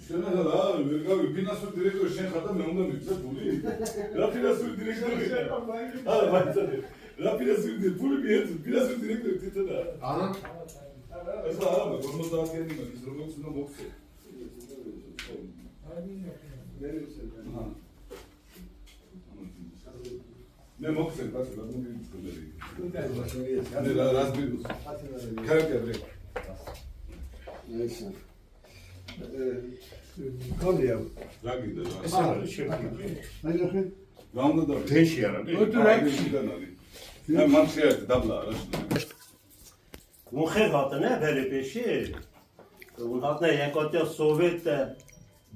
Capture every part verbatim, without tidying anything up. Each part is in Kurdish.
Şuna kadar, abi, pina sur direktor şen kadar ne onda mı? Puli. La pina sur direktor. Ha, bak tabii. La pina sur direktor. Puli bir yer, pina sur direktor tete da. Ana. Mesela abi, bunu daha geldim. Biz robot şuna bokse. Ha. Ne bokse, bak, ben bunu bir tutuyorum. Ne la, las bir. Kar kar. Neyse. Ee, Konya. Ragin de, ragin. Esra, şey yapayım. Hadi bakayım. Yandı da. Pêş ya, Rabbi. Otur, Rabbi. Hemen şey yaptı, damla, araştırdı. Hûn xêr hatine berê pêşê. Hûn hatine Yekatiya Sovyet de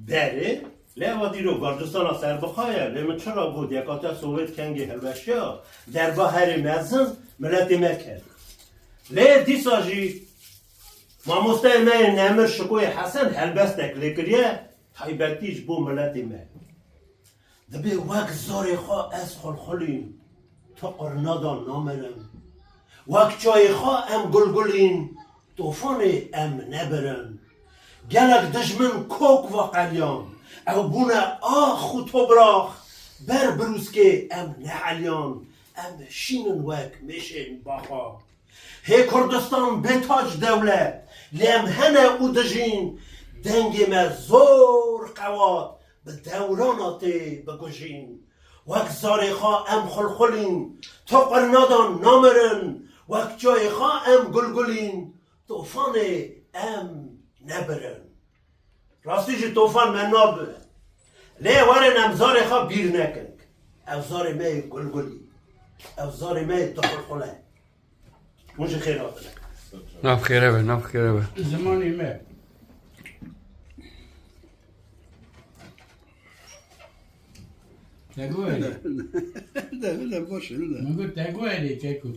berê. Lê eva dîro Gurcistana serbixwe ye. Lê min çira got Yekatiya Sovyet kengê hilweşiya, derba herê mezin miletê me kir. Lê dîsa jî mamosteyê me yê nemir Şikoyê Hesen helbestek lê kiriye, taybetî ji bo miletê me. Dibê wek zarê xwe ez xulxulîm, tu qurnadan namirim. Wek çayê xwe em gulgulîn, tofanê em nebirin. Gelek dijmin kok ve qeliyan, ew bûne ax û tobrax, ber birûskê em neeliyan, em şînin wek mêşên baxa. Hê Kurdistan bê tac dewlet, lê em hene û dijîn, dengê me zor qewat, bi dewrana tê bigujîn. Wek zarê xwe em xulxulîn, tu qurnadan namirin, wek çayê xwe em gulgulîn, tofanê em nebirin. Rastî jî tofan me nabirin. Lê werin em zarê xwe bîr nekin. Ev zarê me yê gulgulî. Ev zarê me yê dixulxule. Hûn jî xêr hatine. Nav xêre be, nav xêre be. Zimanê me. Te got erê. De, de, boş ver, de. Min got te got erê, keko.